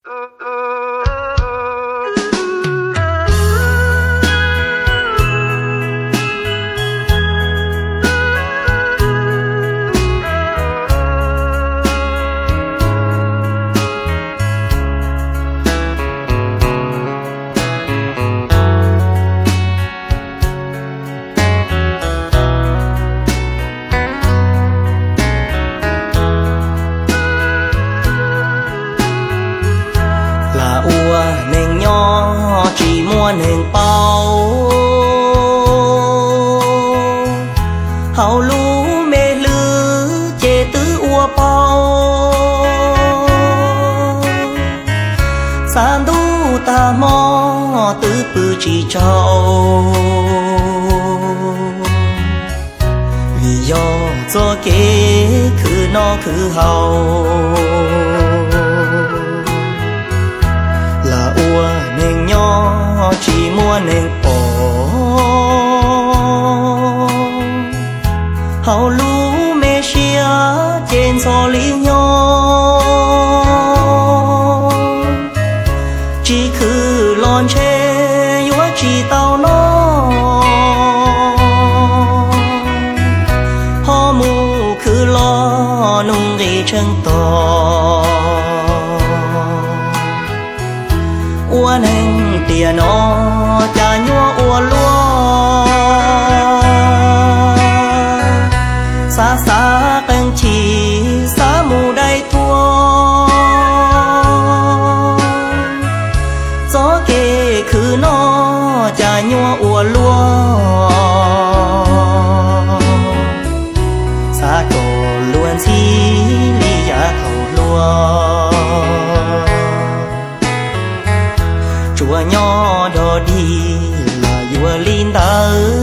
Lam ua neeg nyob tsis muaj neeg paub, hauv lub me hlwb ces twb ua paub. Xav ntuj tag hmo twb pw tsis tsaug, vim yog txoj kev khwv noj khwv haus. Lam ua neeg nyob tsis muaj neeg pom, hauv lub me siab ces ntxhov li nyob. Tsis khwv los ntshe yuav tsis tau noj, ho mus khwv los nuj nqis tsheej tog. Ua neeg tiam no cas nyuaj ua luaj, xav xav qee chim xav mus dai tuag. Txoj kev khwv noj cas nyuaj ua luaj, xav kom luag ntxhi li yav thaum hluas. Tsuas nyob dog dig los yuav li ntawd,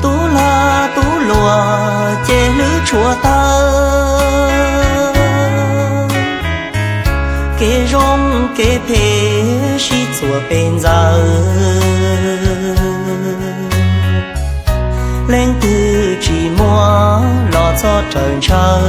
tub lag tub luam ces hlwb tshuav tawg. Kev zoo kev phem sib txuas pes ntxaws, leej twg tsis muaj los txhob raws ntshaw.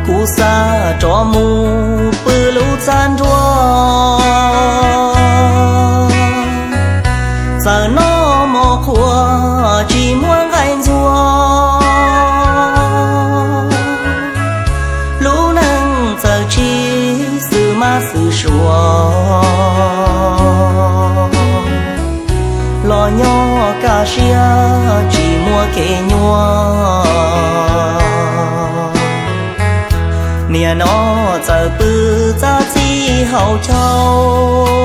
Kuv xav rov mus pw lub txaj nruab, txawm noj mov qhuav tsis muaj nqaij ntxuag. Lub neej txawm tsis xwm mab xwm suav, los nyob kaj siab tsis muaj kev nyuaj. Niaj no txawm pw txaj txij haus caug,